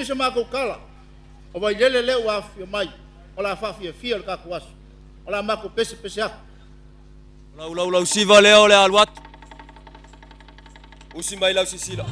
umi se matou tala, o Vailele lea ua afifio mai, o le a faafiafia le tatou aso, o le a matou pesepese atu. O lau laulausiva lea o le a alu atu. Usi mai lau sisila.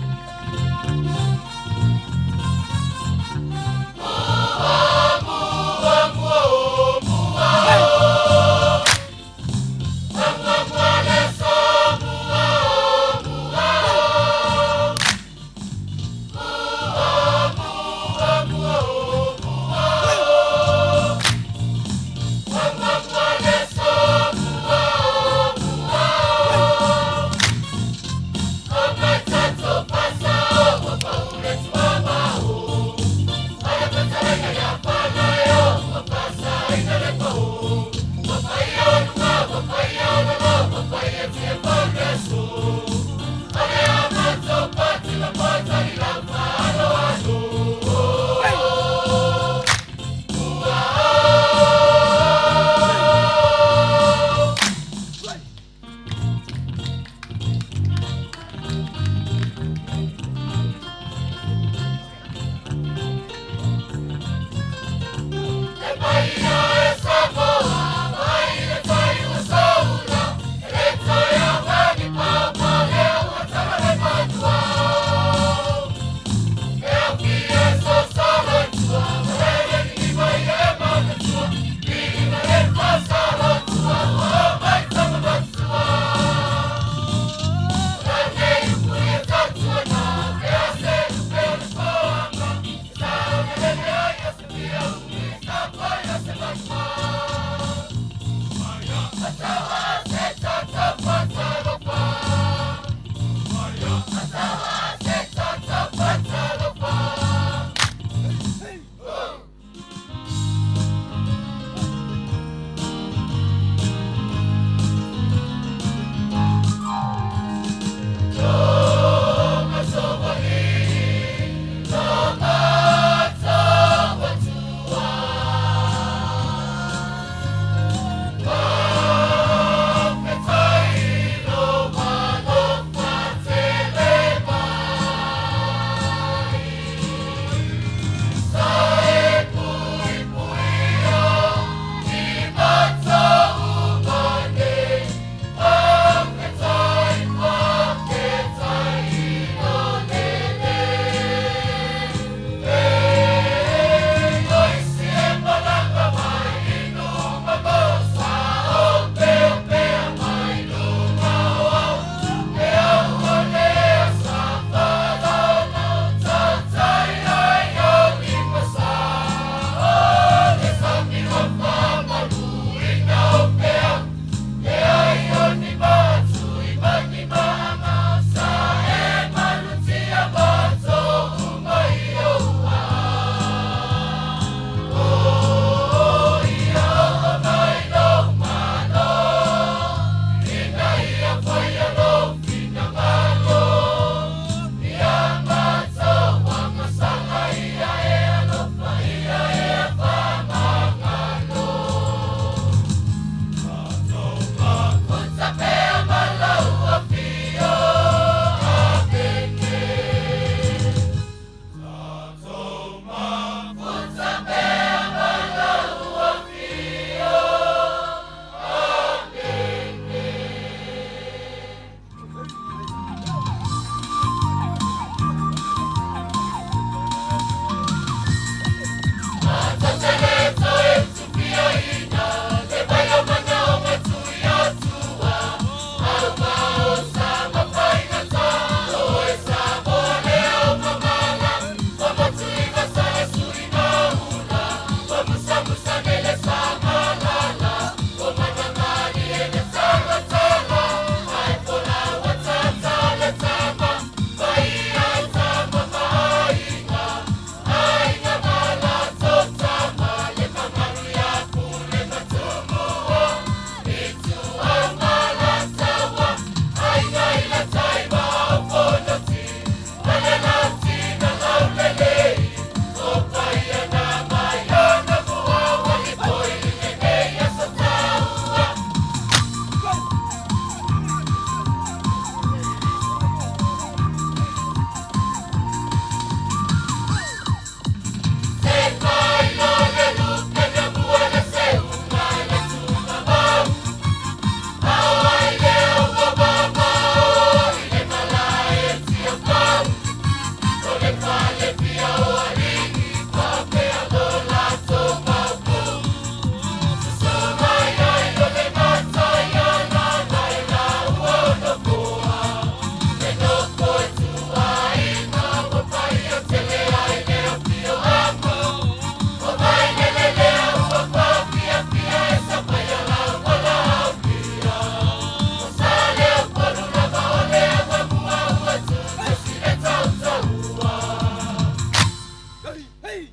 Oi,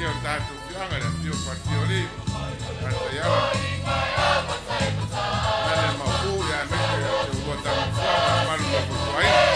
paia o le tatou afioaga, le afio o Falefioli, Taiala, Nane Maopu, aemaise ia te oulua tama fuaga, mamalu ma fautuaina.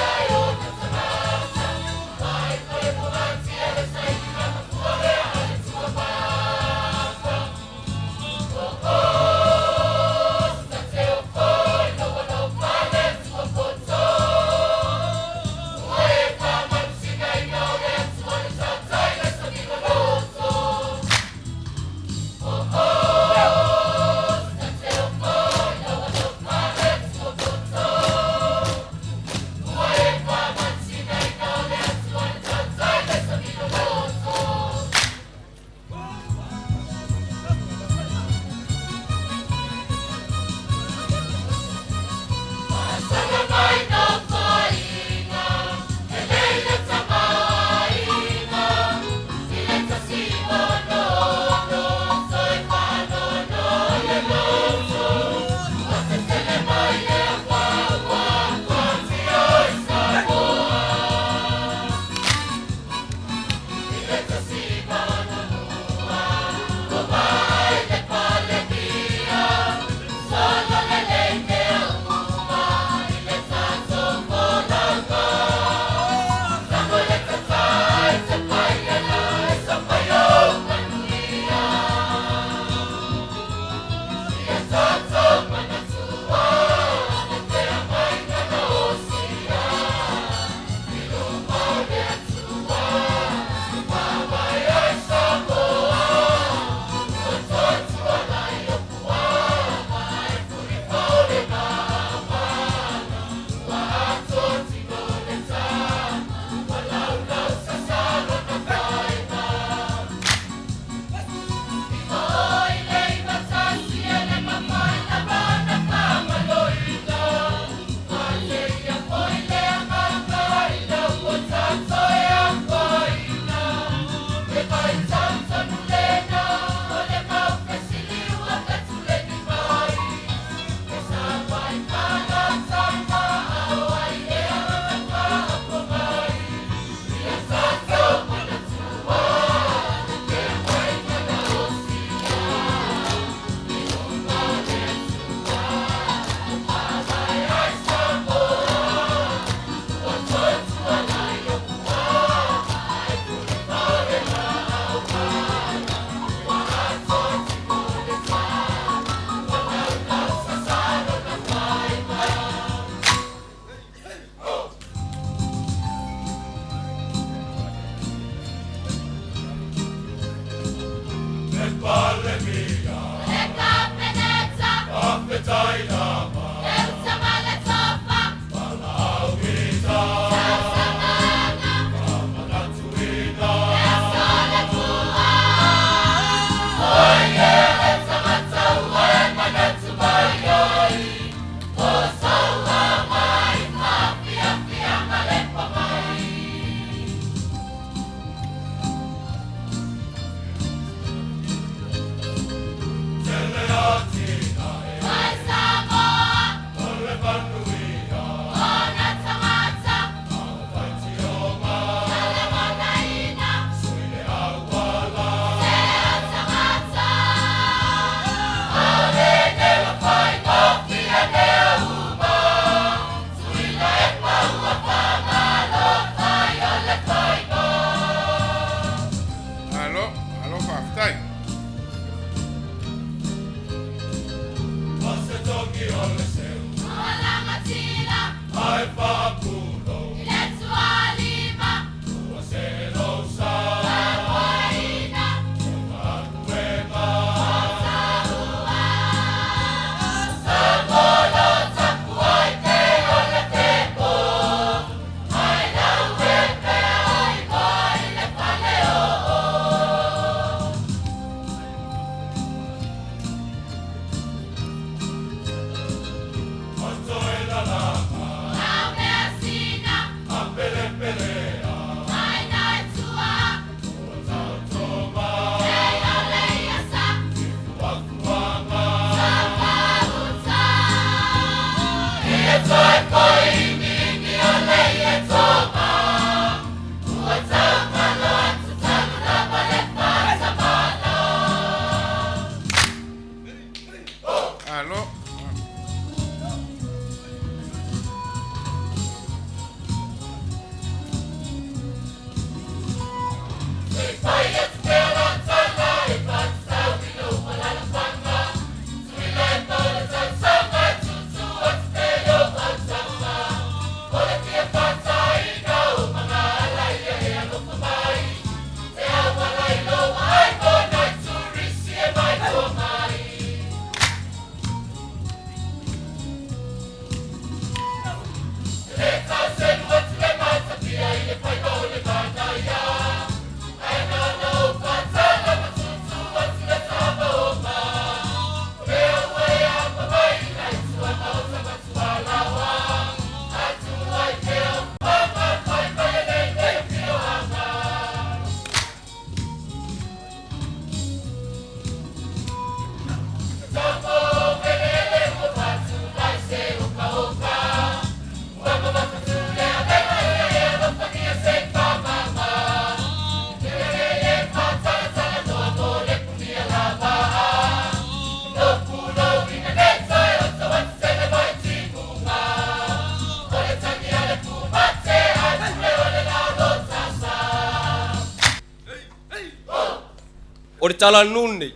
O le tala nuu nei,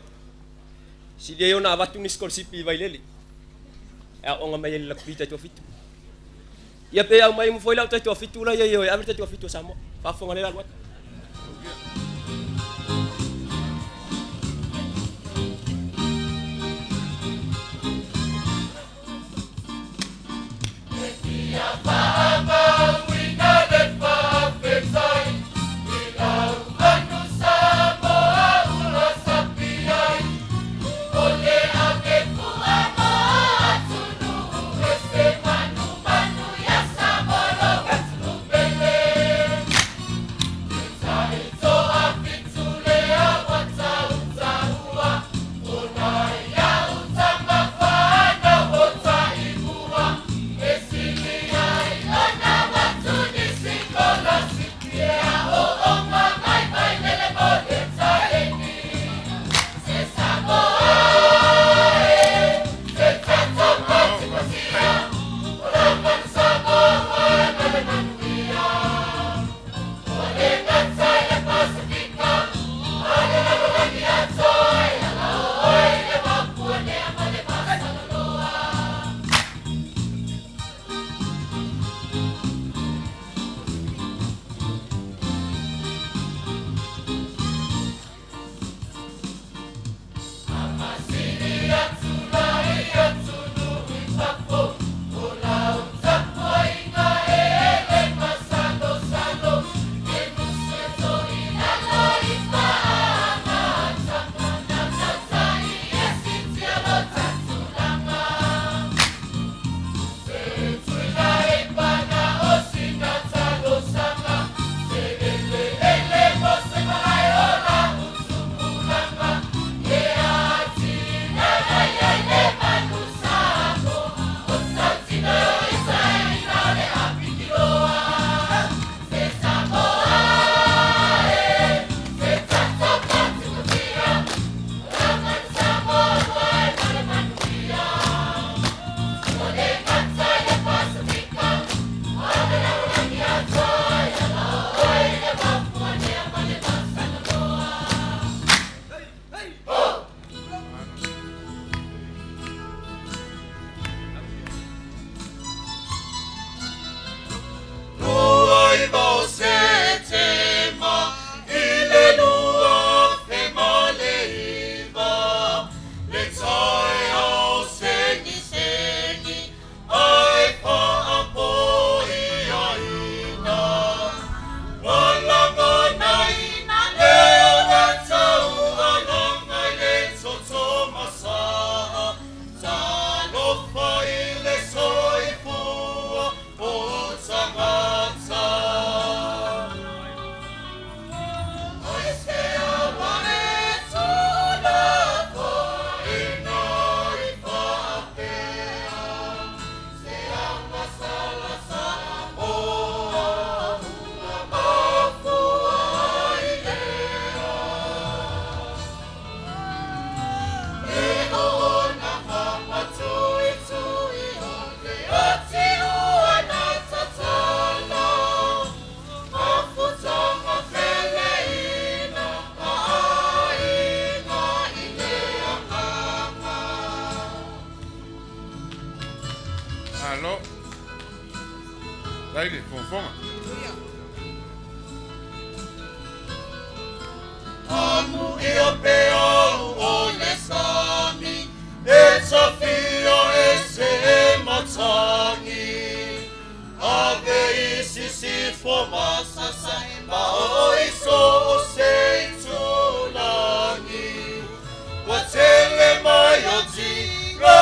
sili ai ona avatu ni sikolasipi i Vailele e aooga mai ai le lakupi taitoafitu. Ia pe aumai mo foi lau taitoafitu la ia ia e ave le taitoafitu o Samoa. Faafofoga lea alu atu. Alo. Dai le fofoga. Amu ia pe au o le sami, e tafia e se matangi. Ave i sisi fo masasa, ma o iso o se tulangi. Wa tele mai o tira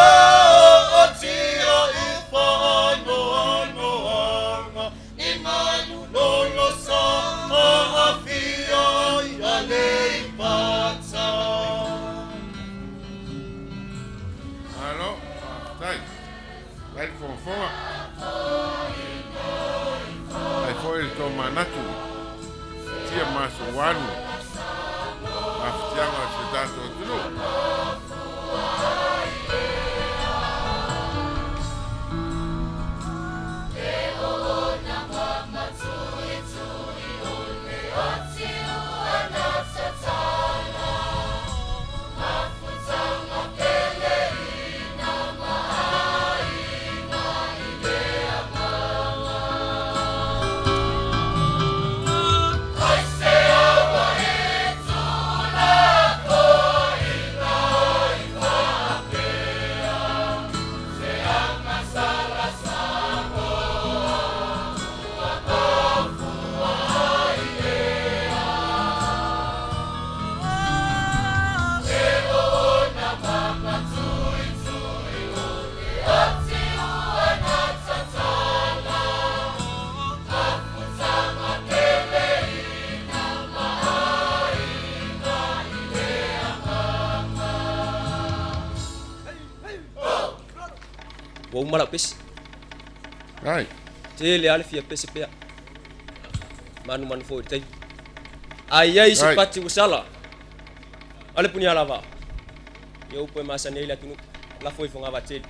o tia i whano ano anga, i manu lolo sa maafia i ale i pata. Alo. Dai. Dai le fofoga. Ai foi le tō manatu. Tia maso wanu. Afitianga o se tatou atunuu. Ua uma la'u pesi. Ai. Tele a le fia pese pea. Manumanu foi i le taimi. A i ai se pati ua sala a le Punialavaa, ia upu e masani ai le atunuu, lafo i Fogavatele.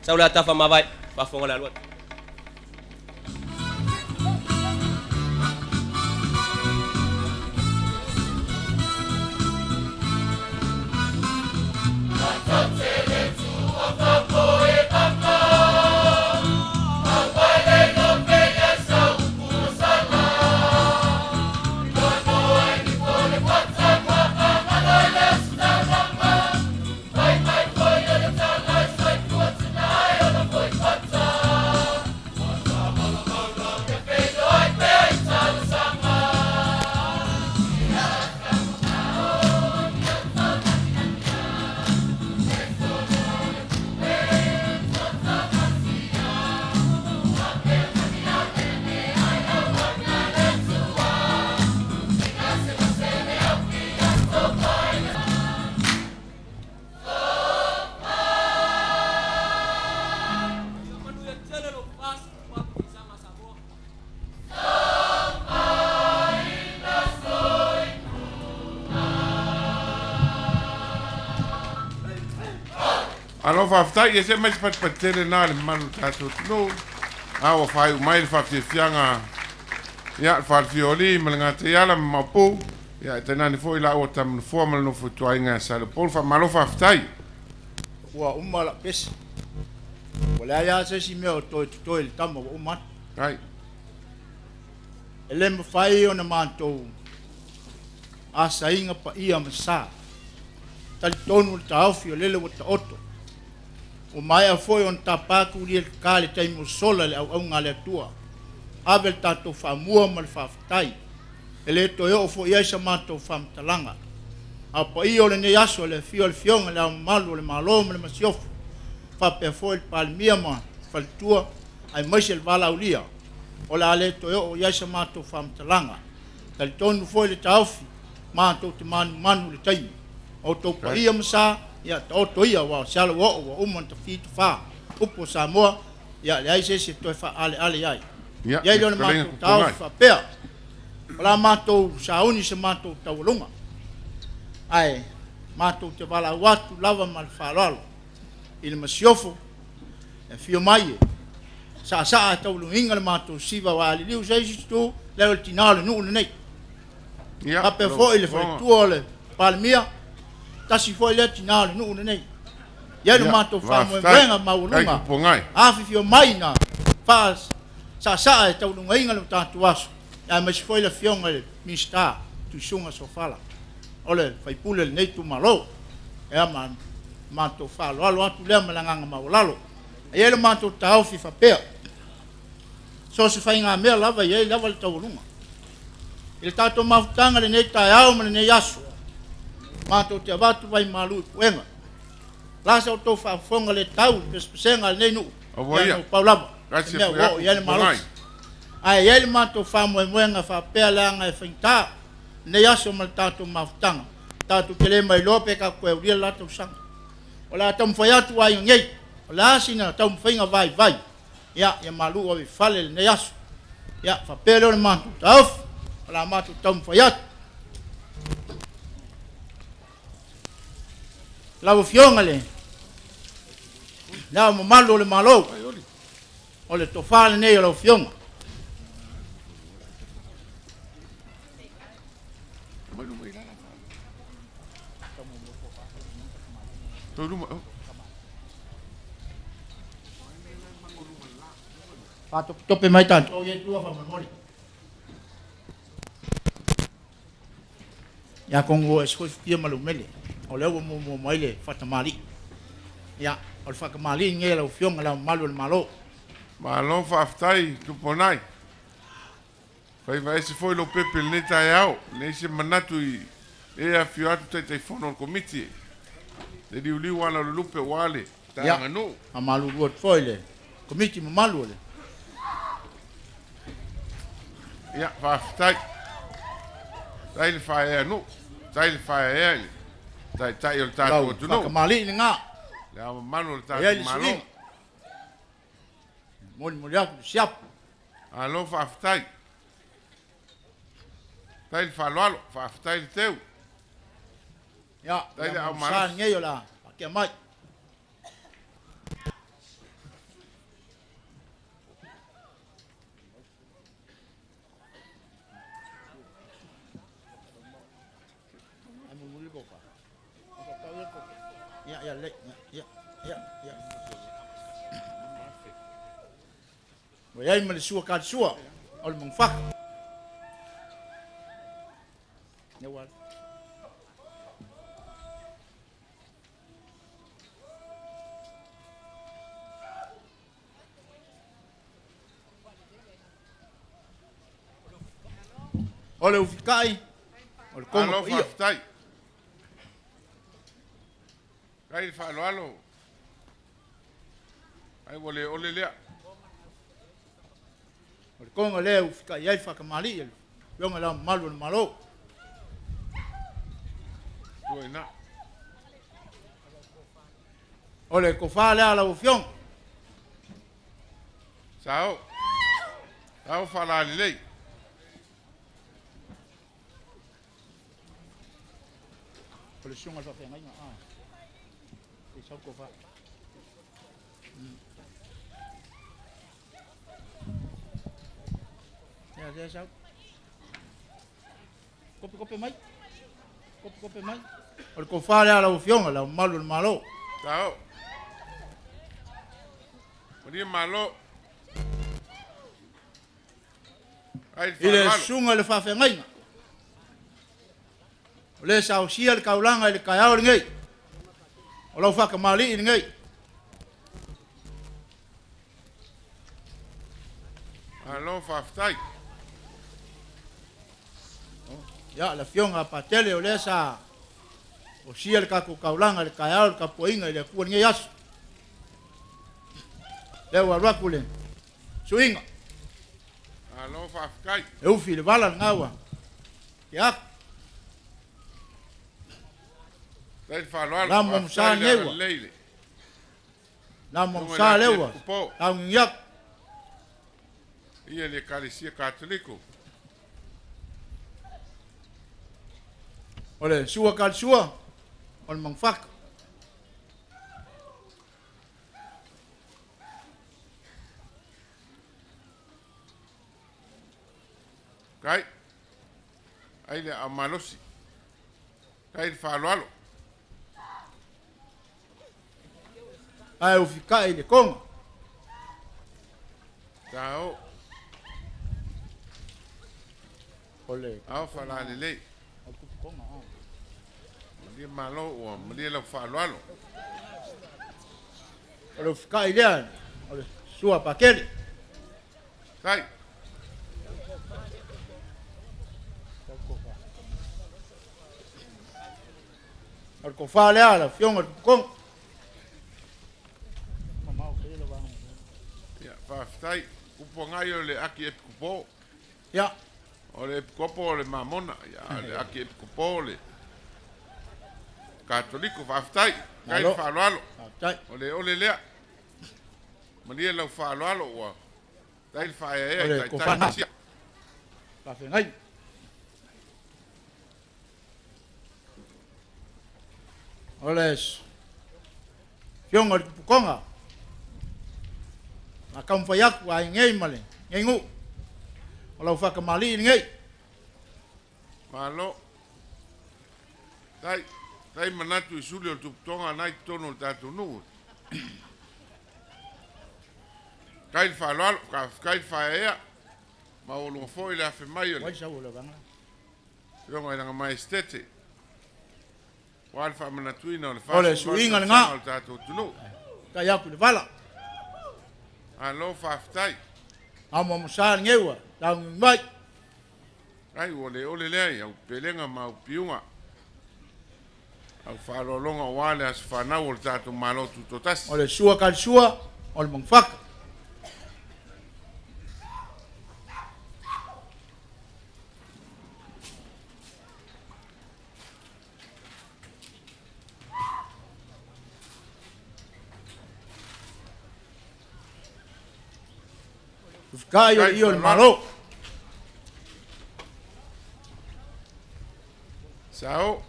Sau le atafa mavae, faafofoga le alu atu. Alo faafetai, ia se mai se patipati tele lena le mamalu o le tatou atunuu. A ua faaiu mai le faafiafiaga ia le Falefioli ma le Gataiala ma Maopu, ia e tainane foi laua Tama Nofoa ma le nofo ituaiga ia Saleupolu. Faamalo faafetai. Ua uma la'u pese. Ua leai lava se isi mea o toe totoe i le tama ua uma atu. Ai. E le mafai ona matou asaina paia ma sa. Talitonu le taofi o lele ua taoto. Ua maea foi ona tapa tulia le ka le taimi o sola le auauga a le Atua. Ave le tatou faamua ma le faafetai. E le toe oo foi i ai sa matou faamatalaga. A o paia o lenei aso, le afio o le Afioga i Le Ao Mamalu o le Malo ma le Masiofo, faapea foi le Palemia ma le Faletua, aemaise le valaaulia, o le a le toe oo i ai sa matou faamatalaga. Talitonu foi le taofi, matou te manumanu i le taimi. O outou paia ma sa, ia taoto ia, aua o se ala ua oo, ua uma ona tafi tafa. Upu o Samoa, ia leai se isi e toe faaaleale i ai. Ia, I ai lea o le fetalaiga matou taofi Tupuna'i. faapea, o la matou sauni se matou taualuga, ae matou te valaau atu lava ma le faaaloalo i le masiofo e afio mai e saasaa e taualugaina le matou siva aua a liliu se isi itu, lea o le tinā o le nuu lenei. Ia, Faapea lau foi le Afioga. faletua o le Palemia, tasi foi lea tinā o le nuu lenei. I ai lo Ia, matou faafetai. faamoemoega Ai maualuga, Tupuna'i. afifio mai na faasaasaa e taualugaina le tatou aso, aemaise foi le Afioga i le Minisita Tuisuga Sofala, o le faipule lenei itumalo. Ia ma matou faaaloalo atu lea ma le agaga maualalo. E i ai le matou taofi faapea, so se faigamea lava e i ai lava le taualuga. I le tatou mafutaga lenei taeao ma lenei aso, matou te avatu vai malu i puega. La sa outou faafofoga le tau i le pesepesega a lenei nuu, Aua ia ia. na pau lava, Kasi se mea foi ua oo atu i ai le Tupuna'i. malosi. Ae i ai le matou faamoemoega faapea leaga e faigata lenei aso ma le tatou mafutaga. Tatou te le mailoa pe tatou toe aulia le la tausaga. O le a taumafai atu aiga nei, o le a sina taumafaiga vaivai, ia, ia malu ave i fale lenei aso. Ia, faapea lea o le matou taofi, o le a matou taumafai atu. Lau Afioga i le Ao Mamalu o le Malo, o le tofa lenei o lau Afioga. Toi luma, oh. Faatopetope mai tatou ia i tua faamolemole. Ia atonu ua ese foi futia ma le umele, o lea ua muamua mai le faatamalii. Ia, o le faatamalii lenei a lau Afioga i le Ao Mamalu o le Malo. Malo faafetai Tupuna'i. Faiva ese foi lou pepe i lenei taeao. Leai se manatu i le afifio atu Taitaifono o le Komiti. Le liuliu ala o le lupe aua le Ia, taeaganuu. faamalulu atu foi i le Komiti mamalu o le Ia, faafetai. Tai le faaeanuu, tai le faaeaea i le taitai o le tatou lau atunuu. faatamalii lena. Le ao mamalu o le E i ai tatou le Malo. suiga. Molimoli atu le siapo. Alo faafetai. Tai le faaaloalo, faafetai le teu. Ia, Tai le sa aumalosi. Lenei o le a faatea mai. Ai mulimuli ko fa. Ia, ia, le, ia, ia, ia. Ua i ai ma le sua kalisua o le manufaka. Ia ua. O le ufikai, o le konga Alo paia. faafetai. Tai le faaaloalo. Ai ua le ole lea. O le konga lea ufikai ai whakamali, le fioga la mamalu o le Malo. Tua ina. O le kofā lea lau afioga. Sao. Sao faalalelei. O le susuga i le faafeagaiga. Ah. E sau kofā. Ia, ia sau. Kope kope mai. Kope kope mai. O le kofā lea lau afioga lau mamalu o le Malo. Sao. Malia malo. Ai le I le faaaloalo. susuga i le faafeagaiga. O le saosia le kaulaga i le kaeao lenei. O lau faakamalii lenei. Alo faafetai. Ia, le afioga a Patele o lea sa osia le tatou kaulaga i le kaeao le tapuaiga i le Atua lenei aso. Lea ua alu atu le suiga. Alo faafetai. E ufi i le vala lena ua. Ia, Tai le faaaloalo. La mo Faafetai le sa neua. agalelei le. La mo Lunga sa le lea ua. Kupo. Laugigi atu. Ia le Ekalesia Katoliko. O le sua kalisua, o le manufaka. Kai. Ai le aumalosi. Tai le faaaloalo. Ae ufikai i le konga. Sao. O le Ao faalalelei. o le kupu konga. Ah. Malia malo ua malia lau faaaloalo. O le ufikai lea, o le sua pakele. Tai. O le kofā lea, le afioga i le kupu konga. Ia, faafetai. Upu agai o le aki epikopo. Ia, O le epikopo o le mamona. Ia, le aki epikopo o le Katoliko. Faafetai. Tai le Malo. faaaloalo. Faafetai. O le ole lea. Malia lau faaaloalo ua. Tai le faaeaea O i le taitai kofana. sia. Faafeagai. O le afioga i le kupu konga. A taumafai atu a ingei ma le ngeigu. O lau faakamalii lenei. Malo. Tai. Tai manatu i suli o le tuputoga nai totonu o le tatou nuu. Kai le faaaloalo, kai le faaeaea. Ma ua luga foi le afe mai o le Wai sau o le vanga. afioga i lana maestete. Ua le faamanatuina o le O le 48 suiga lena. tausaga o le tatou atunuu. Tai atu i le vala. Alo faafetai. Amoamosa lenei ua laugi mai. Ai ua le ole lea i au pelega ma au piuga. Au faaaloaloga aua le aso fanau o le tatou Malo tutotasi. O le sua kalisua, o le manufaka. Ufika'i o le ia o le Malo. Sao.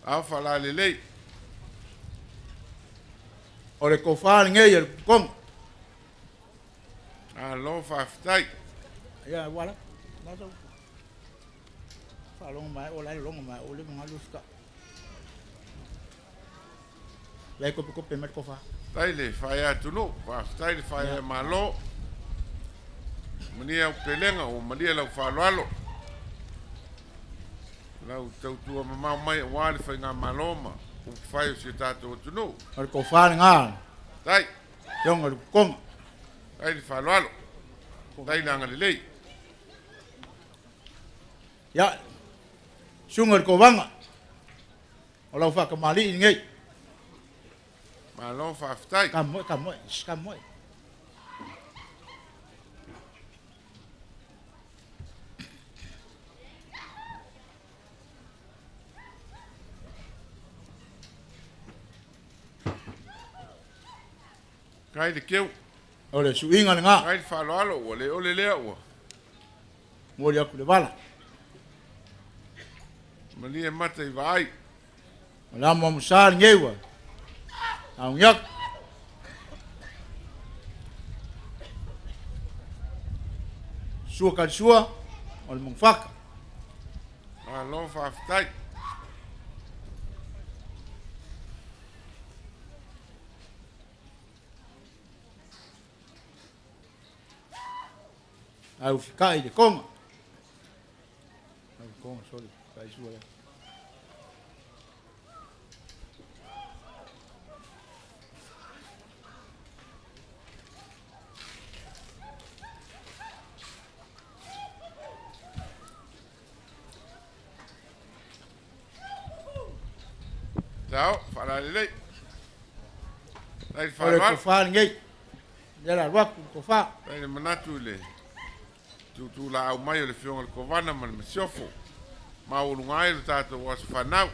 Ao faalalelei. O le tofa lenei a le Pukoga. Malo faafetai. Ia ua la. Faalogo mai o la e logo mai o le mga ufika. Lai kope kope mai tofa. Tai le fai atunuu, faafetai le fai malo. Mania au pelega o malia lau faaaloalo. Lau tautua mamao mai aua le faigamalo ma upufai o si o tatou atunuu. O le tofa lena. Tai. Afioga le Pukoga. Tai le faaaloalo. Tai le agalelei. Ia, susuga i le Kovaga, o lau faakamalii lenei. Malo faafetai. Ka moe, ka moe, ka moe. Kai le keu. O le suiga lena. Kai le faaaloalo ua le ole lea ua. Momoli atu le vala. Malie mata i vaai. O le amoamosa lenei ua. Augi atu. Sua kalisua o le Mangufaka. Malo faafetai. Ae ufika'i le koga. Ai koga sorry, kai sua lea. Tao, faalalelei. Tai le O le faaaloalo. tofa lenei. Lea la alu atu le tofa. Tai le manatu i le tutulaau mai o le Afioga i le Kovana ma le Masiofo. Maualuga ai lo tatou aso fanau.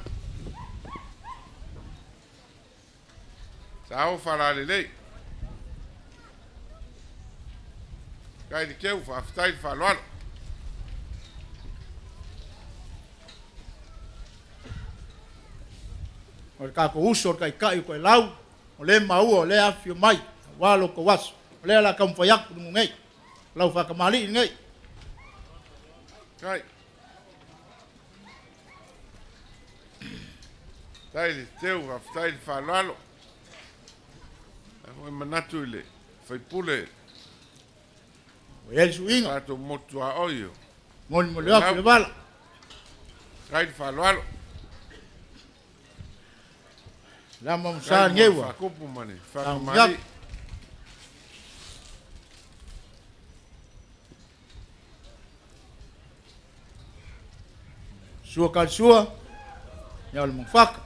Sao faalalelei. Kai le keu, faafetai le faaaloalo. O le tatou uso o le taitai o Toelau, o lea e maua o lea e afifio mai, aua lo outou aso. O lea o le a taumafai atu i luga nei, o lau faatamalii lenei. Kai. Tai le teu, faafetai le faaaloalo. Ai foi manatu i le faipule. Ua i ai le suiga. Tatou motu aoi o. Molimoli atu le vala. Tai le faaaloalo. Le amoamosa lenei ua. Faakupu ma le Taugi faakamali. atu. Sua kalisua, ia o le Mangufaka.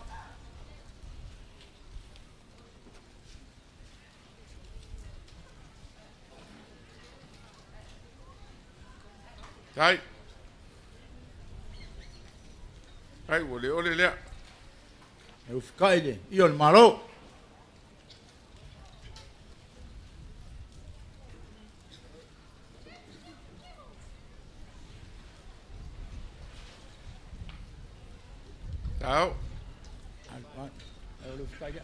Tai. Tai ua le ole lea. E ufika'i le ia o le Malo. Tao. O le ufika'i lea.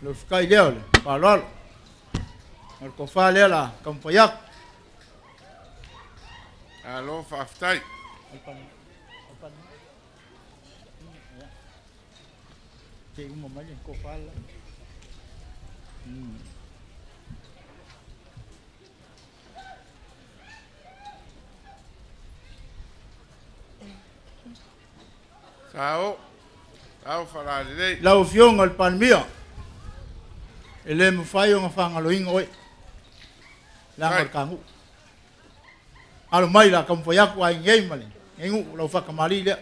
Le ufika'i lea o le faaaloalo. O le tofa lea la taumafai atu. Alo faafetai. Se uma mai le tofa la. Sao. Sao faalalelei. Lau Afioga i le Palemia, e le mafai ona faagaloina oe, leaga o le tagu'u. Alo mai la taumafai atu ai nei ma lenei nuu lau faatamalii lea.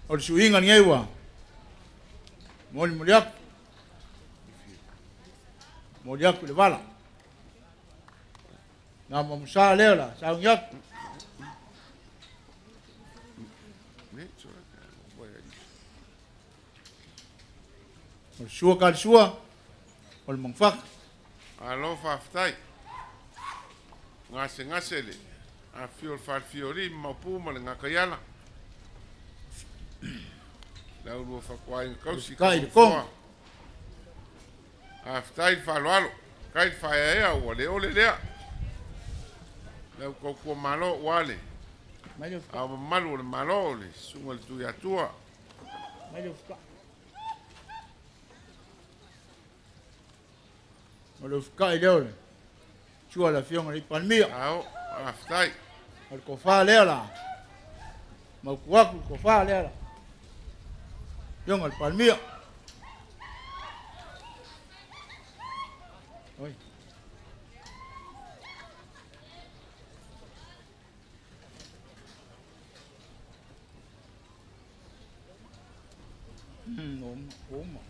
O le suiga lenei ua molimoli atu. Moli atu i le vala. Na mamusa lea la sauni atu. O le sua ka le sua, o le magafaka. Alo faafetai. Gasegase le afifio o le Falefioli ma Maopu ma le Gakaiala. Le aulua fatuaiga tausi Kai le kogo. Faafetai le faaaloalo, kai le faaeaea ua le ole lea. Le au tautua malo ua le Mai le ufuka. ao mamalu o le Malo o le susuga i le Tuiatua. Mai le ufuka. O le ufuka i leo le sua le afioga i le Palemia. Ao, faafetai. O le tofa lea la. Mautu atu le tofa lea la. Afioga i le Palemia. Oi. Oma, oma.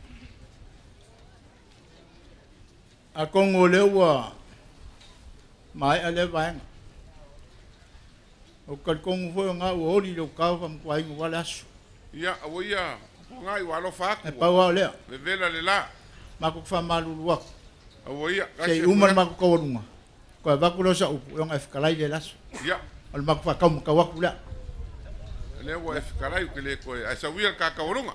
Atonu o lea ua maea lea vaega. O talitonu foi o gā ua oli le ukao faamatauaina ua le aso. Ia, ua ia pogai ua alofa atu. E pau lava o lea. Vevela le la. Matou te faamalulu atu. Ua ia. Se i uma le matou taualuga, toe avatu lea o sau upu, e ona e fetalai le aso. Ia. O le matou faataumatau atu lea. Lea ua e fetalai ou te le toe. Ae sau ia le ta taualuga.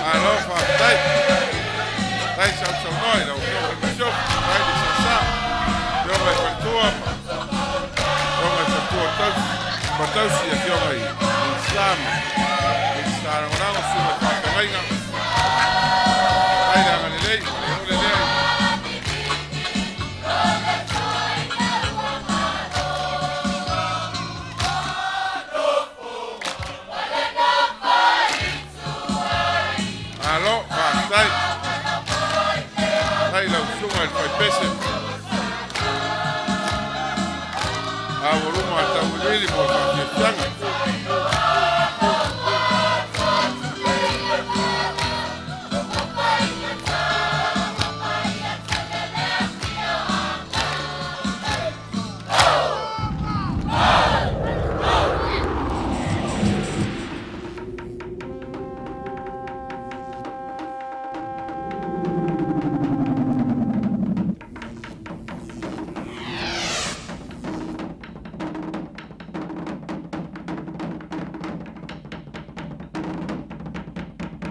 Alo faafetai. Tai sausaunoa i lau Afioga i le Masiofo, tai le sasa. Afioga i faletua ma Afioga i faletua tausi, ma tausi Afioga i Minisita ma Minisita Lagolago, susuga i faafeagaiga. Tai le agalelei, ua le ole lea i Alo, faafetai. Tai lau susuga i le faipese. A ua luma a tauiliili mo le faafiafiaga.